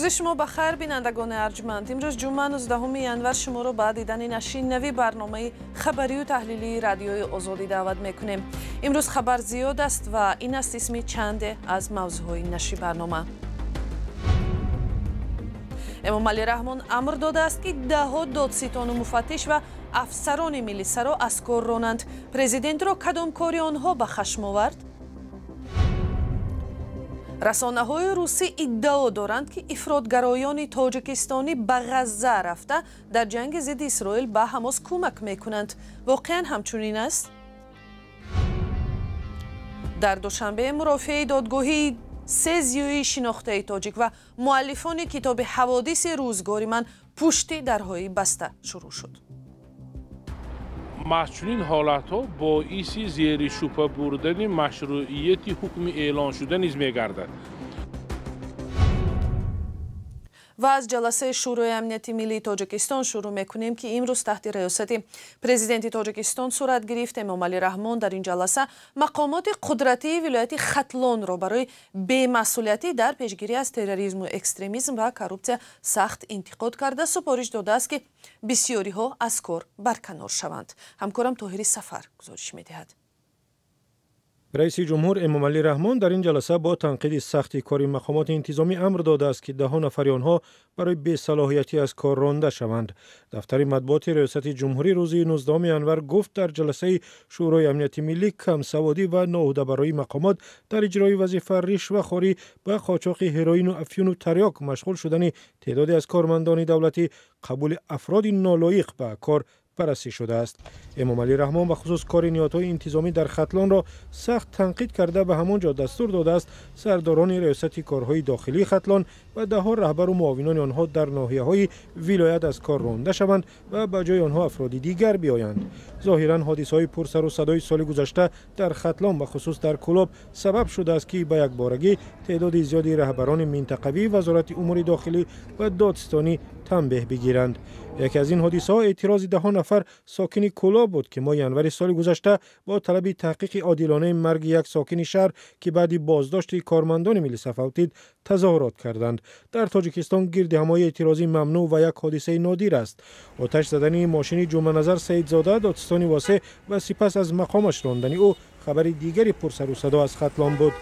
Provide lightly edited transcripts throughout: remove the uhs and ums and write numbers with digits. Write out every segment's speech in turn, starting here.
Рӯзи шумо ба хайр, бинандагони арҷманд. Имрӯз ҷумъа 19 январ шуморо ба дидани нашри нави барномаи хабарию таҳлилии Радиои Озодӣ даъват мекунем. Имрӯз хабар зиёд аст ва ин аст исми чанде аз мавзӯъҳои нашри барнома. Эмомалӣ Раҳмон амр додааст, ки даҳҳо додситону муфаттиш ва афсарони милисаро аз кор ронанд. Президентро кадом кори онҳо ба хашм овард? Расонаҳои русӣ иддао доранд, ки ифротгароёни тоҷикистонӣ ба Ғазза рафта дар ҷанги зидди Исроил ба Ҳамос кӯмак мекунанд. Воқеан ҳамчунин аст? Дар Душанбе мурофиаи додгоҳии се зиёии шинохтаи тоҷик ва муаллифони китоби «Ҳаводиси рӯзгори ман» пушти дарҳои баста шурӯъ шуд. Маҳз чунин ҳолатҳо боиси зери шубҳа бурдани машрӯъияти ҳукми эълоншуда низ мегардад. Ва аз ҷаласаи Шӯрои амнияти миллии Тоҷикистон шурӯъ мекунем, ки имрӯз таҳти раёсати президенти Тоҷикистон сурат гирифт. Эмомалӣ Раҳмон дар ин ҷаласа мақомоти қудратии вилояти Хатлонро барои бемасъулиятӣ дар пешгирӣ аз терроризму экстремизм ва коррупсия сахт интиқод карда, супориш додааст, ки бисёриҳо аз кор барканор шаванд. Ҳамкорам Тоҳири Сафар гузориш медиҳад. Раиси ҷумҳур Эмомалӣ Раҳмон дар ин ҷаласа бо танқиди сахти кори мақомоти интизомӣ амр додааст, ки даҳо нафари онҳо барои бесалоҳиятӣ аз кор ронда шаванд. Дафтари матбуоти Раёсати ҷумҳурӣ рӯзи 19 январ гуфт, дар ҷаласаи Шӯрои амнияти миллӣ камсаводӣ ва ноуҳдабароии мақомот дар иҷрои вазифа, ришвахорӣ, ба қочоқи ҳероину афюну тарёк машғул шудани теъдоде аз кормандони давлатӣ, қабули афроди нолоиқ ба кор баррасӣ шудааст. Эмомалӣ Раҳмон ба хусус кори ниҳодҳои интизомӣ дар Хатлонро сахт танқид карда, ба ҳамон ҷо дастур додааст сардорони раёсати корҳои дохилии Хатлон ва даҳҳо раҳбару муовинони онҳо дар ноҳияҳои вилоят аз кор ронда шаванд ва ба ҷои онҳо афроди дигар биёянд. Зоҳиран ҳодисаҳои пурсару садои соли гузашта дар Хатлон, ба хусус дар Кӯлоб, сабаб шудааст, ки ба якборагӣ теъдоди зиёди раҳбарони минтақавии Вазорати умури дохилӣ ва додситонӣ танбеҳ бигиранд. Яке аз ин ҳодисаҳо эътирози даҳо нафар сокини Кӯлоб буд, ки моҳи январи соли гузашта бо талаби таҳқиқи одилонаи марги як сокини шаҳр, ки баъди боздошти кормандони милиса фавтид, тазоҳурот карданд. Дар Тоҷикистон гирдиҳамои эътирозӣ мамнӯъ ва як ҳодисаи нодир аст. Оташ задани мошини Ҷумъаназар Саидзода, додситони Восеъ, ва сипас аз мақомаш рондани ӯ хабари дигари пурсару садо аз Хатлон буд.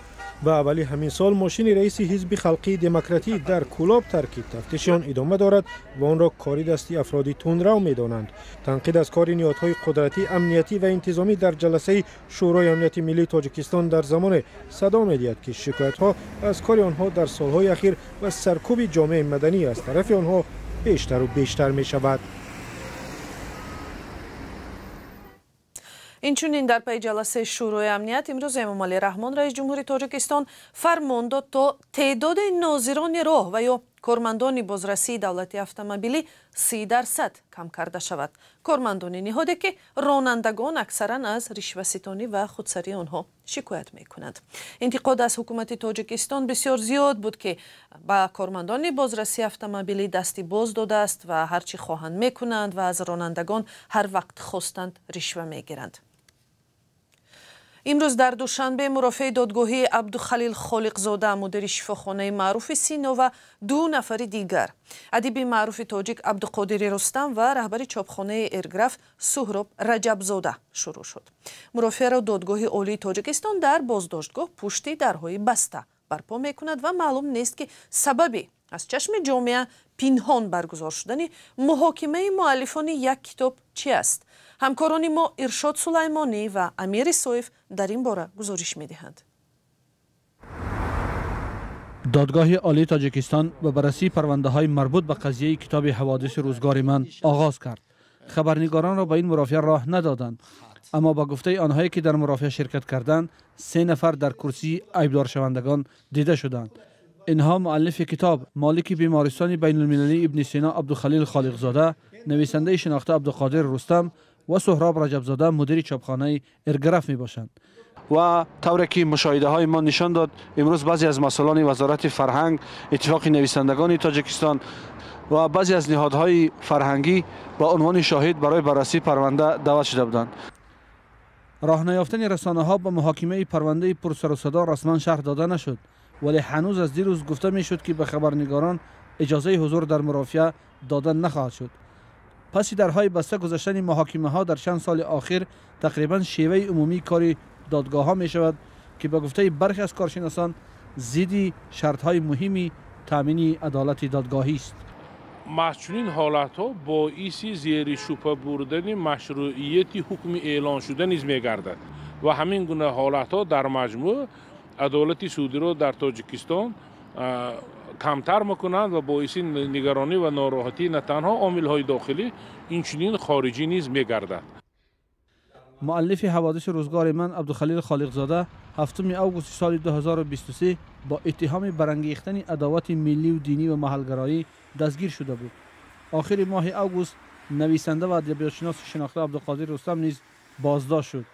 Ба аввали ҳамин сол мошини раиси ҳизби халқии демократӣ дар Кӯлоб таркид. Тафтиши он идома дорад ва онро кори дасти афроди тундрав медонанд. Танқид аз кори ниҳодҳои қудратӣ, амниятӣ ва интизомӣ дар ҷаласаи Шӯрои амнияти миллии Тоҷикистон дар замоне садо медиҳад, ки шикоятҳо аз кори онҳо дар солҳои ахир ва саркӯби ҷомеаи маданӣ аз тарафи онҳо бештару бештар мешавад. Инчунин дар пайи ҷаласаи Шӯрои амният имрӯз Эмомалӣ Раҳмон, раиси ҷумҳури Тоҷикистон, фармон дод, то теъдоди нозирони роҳ ва ё кормандони бозрасии давлати автомобилӣ 30% кам карда шавад. Кормандони ниҳоде, ки ронандагон аксаран аз ришваситонӣ ва худсарии онҳо шикоят мекунанд. Интиқод аз ҳукумати Тоҷикистон бисёр зиёд буд, ки ба кормандони бозрасии автомобилӣ дасти боз додааст ва ҳар чӣ хоҳанд мекунанд ва аз ронандагон ҳар вақт хостанд ришва мегиранд. Имрӯз дар Душанбе мурофиаи додгоҳии Абдухалил Холиқзода, мудири шифохонаи маъруфи Сино, ва ду нафари дигар, адиби маъруфи тоҷик Абдуқодири Рустам ва раҳбари чопхонаи Эрграф Суҳроб Раҷабзода шурӯъ шуд. Мурофиаро Додгоҳи Олии Тоҷикистон дар боздоштгоҳ пушти дарҳои баста барпо мекунад ва маълум нест, ки сабаби аз чашми ҷомеа пинҳон баргузор шудани муҳокимаи муаллифони як китоб чи аст. Ҳамкорони мо Иршод Сулаймонӣ ва Амир Исоев дар ин бора гузориш медиҳанд. Додгоҳи Олии Тоҷикистон ба баррасии парвандаҳои марбут ба қазияи китоби «Ҳаводиси рӯзгори ман» оғоз кард. Хабарнигоронро ба ин мурофиа роҳ надоданд, аммо ба гуфтаи онҳое, ки дар мурофиа ширкат карданд, се нафар дар курсии айбдоршавандагон дида шуданд. Инҳо муаллифи китоб, молики бемористони байнулмилалии Ибни Сино Абдухалил Холиқзода, нависандаи шинохта Абдуқодир Рустам ва Суҳроб Раҷабзода, мудири чопхонаи Эрграф мебошанд. Ва тавре ки мушоҳидаҳои мо нишон дод, имрӯз баъзе аз масъулони Вазорати фарҳанг, Иттифоқи нависандагони Тоҷикистон ва баъзе аз ниҳодҳои фарҳангӣ ба унвони шоҳид барои баррасии парванда даъват шуда буданд. Роҳ наёфтани расонаҳо ба муҳокимаи парвандаи пурсару садо расман шарҳ дода нашуд. Вале ҳанӯз аз дирӯз гуфта мешуд, ки ба хабарнигорон иҷозаи ҳузур дар мурофиа дода нахоҳад шуд. Паси дарҳои баста гузаштани муҳокимаҳо дар чанд соли охир тақрибан шеваи умумии кори додгоҳҳо мешавад ки ба гуфтаи бархе аз коршиносон зидди шартҳои муҳими таъмини адолати додгоҳӣ аст. Маҳз чунин ҳолатҳо боиси зери шубҳа бурдани машрӯъияти ҳукми эълоншуда низ мегардад ва ҳамин гуна ҳолатҳо дар маҷмӯъ адолати судиро дар Тоҷикистон камтар мекунанд ва боиси нигаронӣ ва нороҳатӣ на танҳо омилҳои дохилӣ, инчунин хориҷӣ низ мегардад. Муаллифи ҳаводиси рӯзгори ман Абдухалил Холиқзода 7 августи соли 2023 бо иттиҳоми барангехтани адовати миллию динӣ ва маҳалгароӣ дастгир шуда буд. Охири моҳи август нависанда ва адабиётшиноси шинохта Абдуқодир Рустам низ боздошт шуд.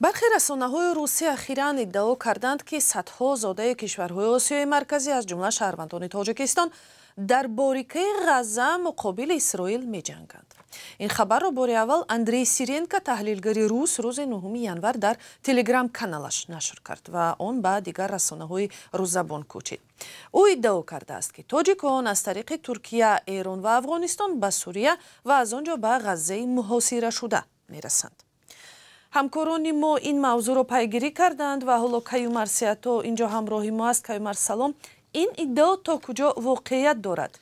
Бархе расонаҳои русӣ ахиран иддао карданд, ки садҳо зодаи кишварҳои Осиёи Марказӣ, аз ҷумла шаҳрвандони Тоҷикистон, дар борикаи Ғазза муқобили Исроил меҷанганд. Ин хабарро бори аввал Андрей Сиренко, таҳлилгари рус, рӯзи 9 январ дар телеграм-каналаш нашр кард ва он ба дигар расонаҳои русзабон кӯчид. Ӯ иддао кардааст, ки тоҷикон аз тариқи Туркия, Эрон ва Афғонистон ба Сурия ва аз он ҷо ба Ғаззаи муҳосирашуда мерасанд. Ҳамкорони мо ин мавзӯъро пайгирӣ карданд ва ҳоло Каюмар Сиато инҷо ҳамроҳи мо аст. Каюмар, салом. Ин иддао то куҷо воқеият дорад?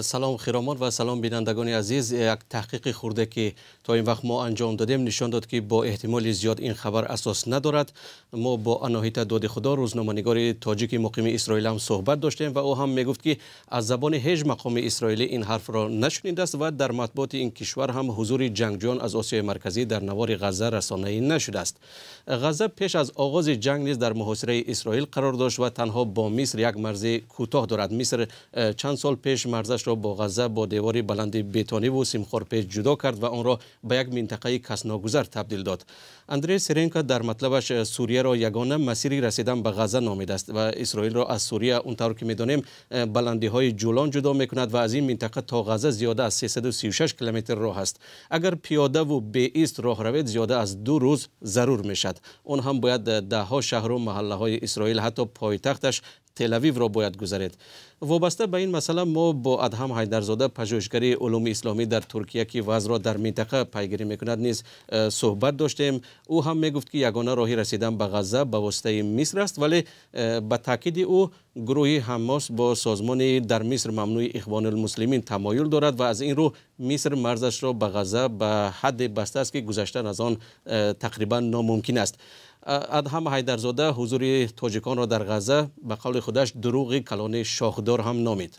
Салом Хиромон ва салом бинандагони азиз. Як таҳқиқи хурде ки то ин вақт мо анҷом додем нишон дод, ки бо эҳтимоли зиёд ин хабар асос надорад. Мо бо Аноҳита Додихудо, рӯзноманигори тоҷики муқими Исроил ҳам суҳбат доштем ва ӯ ҳам мегуфт, ки аз забони ҳеҷ мақоми исроилӣ ин ҳарфро нашунидааст ва дар матбуоти ин кишвар ҳам ҳузури ҷангҷӯён аз Осиёи Марказӣ дар навори Ғазза расонаӣ нашудааст. Ғазза пеш аз оғози ҷанг низ дар муҳосираи Исроил қарор дошт ва танҳо бо Миср як марзи кӯтоҳ дорад. Миср чанд сол пеш марзашро бо Ғазза бо девори баланди бетонӣ ва симхорпеч ҷудо кард ва онро ба як минтақаи касногузар табдил дод. Андрей Сиренко дар матлабаш Сурияро ягона масири расидан ба Ғазза номидааст ва Исроилро аз Сурия, он тавр ки медонем, баландиҳои Ҷулон ҷудо мекунад ва аз ин минтақа то Ғазза зиёда аз 336 километр роҳ аст. Агар пиёдаву беист роҳ равед, зиёда аз 2 рӯз зарур мешавад. Он ҳам бояд даҳҳо шаҳру маҳаллаҳои Исроил, ҳатто пойтахташ Телавивро бояд гузаред. Вобаста ба ин масъала мо бо Адҳам Ҳайдарзода, пажӯҳишгари улуми исломӣ дар Туркия, ки вазъро дар минтақа пайгирӣ мекунад, низ суҳбат доштем. Ӯ ҳам мегуфт, ки ягона роҳи расидан ба Ғазза ба воситаи Миср аст, вале ба таъкиди ӯ гурӯҳи Ҳамос бо созмони дар Миср мамнӯи Ихвонулмуслимин тамоюл дорад ва аз ин рӯ Миср марзашро ба Ғазза ба ҳадде бастааст, ки гузаштан аз он тақрибан номумкин аст. Адҳам Ҳайдарзода ҳузури тоҷиконро дар Ғазза ба қавли худаш дурӯғи калони шохдор ҳам номид.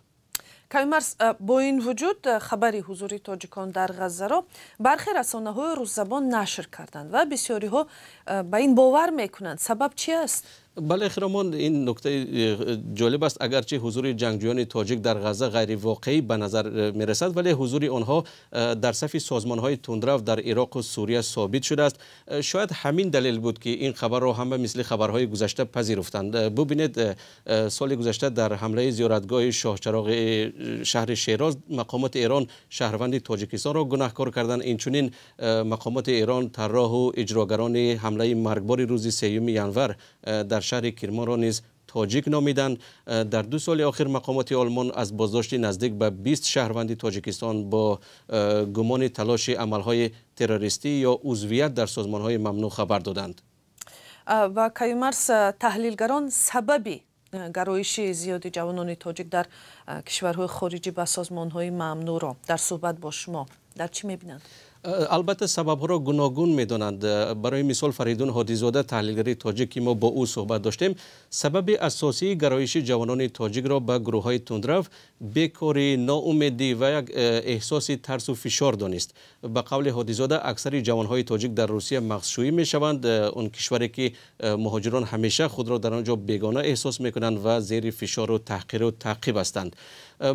Каюмарс, бо ин вуҷуд хабари ҳузури тоҷикон дар Ғаззаро бархе расонаҳои русзабон нашр карданд ва бисёриҳо ба ин бовар мекунанд. Сабаб чи аст? Бале Хиромон, ин нуктаи ҷолиб аст. Агарчи ҳузури ҷангҷӯёни тоҷик дар Ғазза ғайривоқеӣ ба назар мерасад, вале ҳузури онҳо дар сафи созмонҳои тундрав дар Ироқу Сурия собит шудааст. Шояд ҳамин далел буд, ки ин хабарро ҳама мисли хабарҳои гузашта пазируфтанд. Бубинед, соли гузашта дар ҳамлаи зиёратгоҳи Шоҳчароғи шаҳри Шероз мақомоти Эрон шаҳрванди Тоҷикистонро гунаҳкор карданд. Инчунин мақомоти Эрон тарроҳу иҷрогарони ҳамлаи маргбори рӯзи 3 январ дар шаҳри Кирмонро низ тоҷик номиданд. Дар 2 соли охир мақомоти Олмон аз боздошти наздик ба 20 шаҳрванди Тоҷикистон бо гумони талоши амалҳои террористӣ ё узвият дар созмонҳои мамнӯъ хабар доданд. Ва Каюмарс, таҳлилгарон сабаби гароиши зиёди ҷавонони тоҷик дар кишварҳои хориҷӣ ба созмонҳои мамнӯъро дар суҳбат бо шумо дар чӣ мебинанд? Албатта сабабҳоро гуногун медонанд. Барои мисол Фаридун Ҳодизода, таҳлилгари тоҷик, ки мо бо ӯ суҳбат доштем, сабаби асосии гароиши ҷавонони тоҷикро ба гурӯҳҳои тундрав бекорӣ, ноумедӣ ва як эҳсоси тарсу фишор донист. Ба қавли Ҳодизода, аксари ҷавонҳои тоҷик дар Русия мағзшӯӣ мешаванд, он кишваре ки муҳоҷирон ҳамеша худро дар он ҷо бегона эҳсос мекунанд ва зери фишору таҳқиру таъқиб ҳастанд.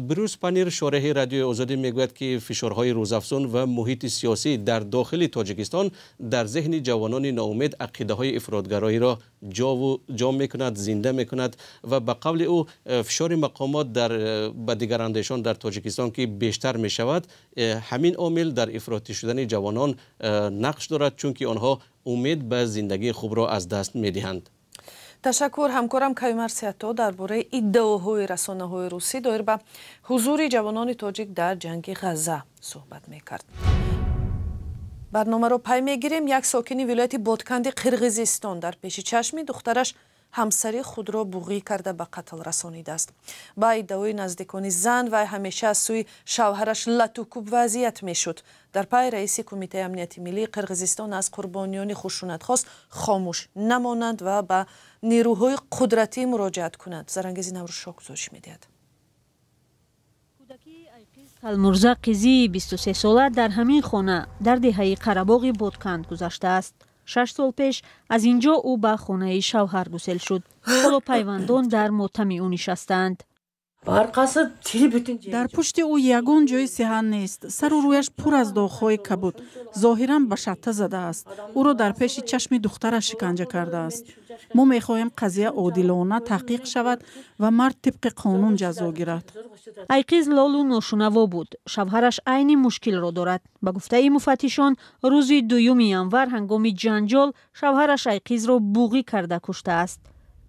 Брюс Панир, шореҳи Радиои Озодӣ, мегӯяд ки фишорҳои рӯзафзун ва муҳити сиёсӣ дар дохили Тоҷикистон дар зеҳни ҷавонони ноумед ақидаҳои ифротгароиро ҷо мекунад, зинда мекунад ва ба қавли ӯ фишори мақомот ба дигарандешон дар Тоҷикистон ки бештар мешавад, ҳамин омил дар ифротӣ шудани ҷавонон нақш дорад, чунки онҳо умед ба зиндагии хубро аз даст медиҳанд. Ташаккур. Ҳамкорам Каюмар Сиато дар бораи иддаоҳои расонаҳои русӣ доир ба ҳузури ҷавонони тоҷик дар ҷанги Ғазза суҳбат мекард. Барномаро пай мегирем. Як сокини вилояти Ботканди Қирғизистон дар пеши чашми духтараш ҳамсари худро буғӣ карда ба қатл расонидааст. Ба иддаои наздикони зан, вай ҳамеша аз сӯи шавҳараш латукӯб ва азият мешуд. Дар пай раиси Кумитаи амнияти миллии Қирғизистон аз қурбониёни хушунат хост хомӯш намонанд ва ба нерӯҳои қудратӣ муроҷиат кунанд. Зарангези Наврӯзшоҳ гузориш медиҳад. Калмурза Қизии 23 сола дар ҳамин хона дар деҳаи Қарабоғи Ботканд гузаштааст. 6 сол пеш аз ин ҷо ӯ ба хонаи шавҳар гусел шуд. Ҳоло пайвандон дар мотами ӯ нишастаанд. Дар пушти ӯ ягон ҷои сиҳат нест. Сару рӯяш пур аз доғҳои кабуд. Зоҳиран ба шатта задааст. Ӯро дар пеши чашми духтараш шиканҷа кардааст. Мо мехоҳем қазия одилона таҳқиқ шавад ва мард тибқи қонун ҷазо гирад. Айқиз лолу ношунаво буд. Шавҳараш айни мушкилро дорад. Ба гуфтаи муфаттишон, рӯзи 2 январ ҳангоми ҷанҷол шавҳараш Айқизро буғӣ карда куштааст.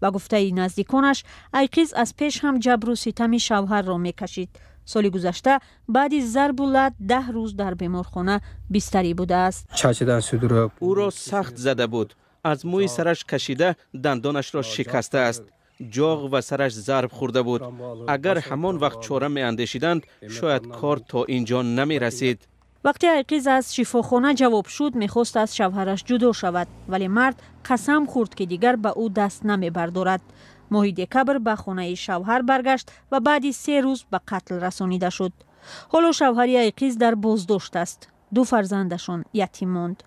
Ба гуфтаи наздиконаш, Айқиз аз пеш ҳам ҷабру ситами шавҳарро мекашид. Соли гузашта баъди зарбу лат 10 рӯз дар беморхона бистарӣ будааст. Ӯро сахт зада буд. Аз мӯи сараш кашида дандонашро шикастааст. Ҷоғ ва сараш зарб хӯрда буд. Агар ҳамон вақт чора меандешиданд, шояд кор то ин ҷо намерасид. Вақте Айқиз аз шифохона ҷавоб шуд, мехост аз шавҳараш ҷудо шавад, вале мард қасам хӯрд, ки дигар ба ӯ даст намебардорад. Моҳи декабр ба хонаи шавҳар баргашт ва баъди 3 рӯз ба қатл расонида шуд. Ҳоло шавҳари Айқиз дар боздошт аст. 2 фарзандашон ятим монд.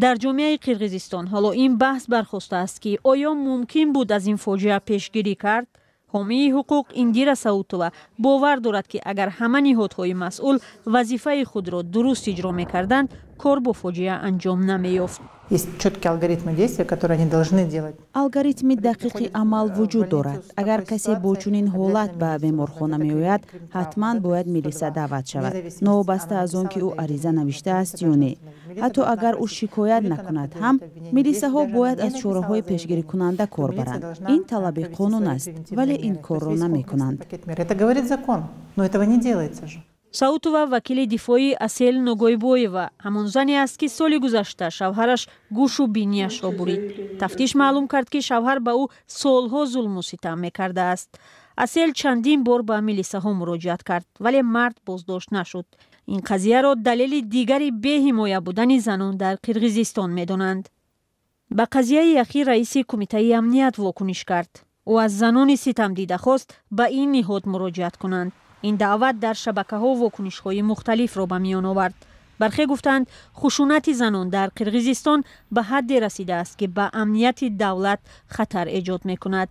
Дар ҷомеаи Қирғизистон ҳоло ин баҳс бархостааст, ки оё мумкин буд аз ин фоҷиа пешгирӣ кард? Ҳомии ҳуқуқ Индира Саутова бовар дорад, ки агар ҳама ниҳодҳои масъул вазифаи худро дуруст иҷро мекарданд, кор бо фоҷиа анҷом намеёфт. Алгоритми дақиқи амал вуҷуд дорад. Агар касе бо чунин ҳолат ба беморхона меояд, ҳатман бояд милиса даъват шавад, новобаста аз он ки ӯ ариза навиштааст ё не. Ҳатто агар ӯ шикоят накунад ҳам, милисаҳо бояд аз чораҳои пешгирикунанда кор баранд. Ин талаби қонун аст, вале ин корро намекунанд. Саутова вакили дифоии Асел Ногойбоева ҳамон зане аст, ки соли гузашта шавҳараш гӯшу бинияшро бурид. Тафтиш маълум кард, ки шавҳар ба ӯ солҳо зулму ситам мекардааст. Асел чандин бор ба милисаҳо муроҷиат кард, вале мард боздошт нашуд. Ин қазияро далели дигари беҳимоя будани занон дар Қирғизистон медонанд. Ба қазияи ахир раиси Кумитаи амният вокуниш кард. Ӯ аз занони ситамдида хост ба ин ниҳод муроҷиат кунанд. Ин даъват дар шабакаҳо вокунишҳои мухталифро ба миён овард. Бархе гуфтанд, хушунати занон дар Қирғизистон ба ҳадде расидааст, ки ба амнияти давлат хатар эҷод мекунад.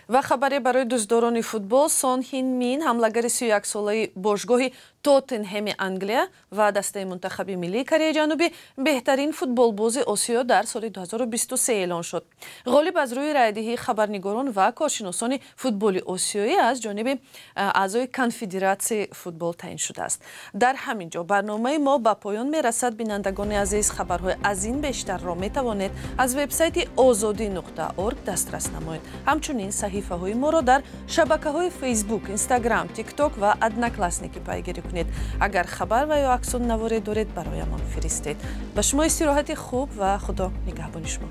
Ва хабаре барои дӯстдорони футбол. Сон Ҳин Мин, ҳамлагари 31-солаи бошгоҳи Тоттенҳеми Англия ва дастаи мунтахаби миллии Кореяи Ҷанубӣ, беҳтарин футболбози Осиё дар соли 2023 эълон шуд. Ғолиб аз рӯи раъйдиҳии хабарнигорон ва коршиносони футболи осиёӣ аз ҷониби аъзои Конфедератсияи футбол таъин шудааст. Дар ҳамин ҷо барномаи мо ба поён мерасад. Бинандагони азиз, хабарҳои аз ин бештарро метавонед аз вебсайти озодӣ.орг дастрас намоед. Ҳамчунин саҳифаҳои моро дар шабакаҳои Фейсбук, Инстаграм, Тикток ва Одноклассники пайгирӣ кунед. Агар хабар ва ё аксу наворе доред, бароямон фиристед. Ба шумо истироҳати хуб ва Худо нигаҳбони шумо.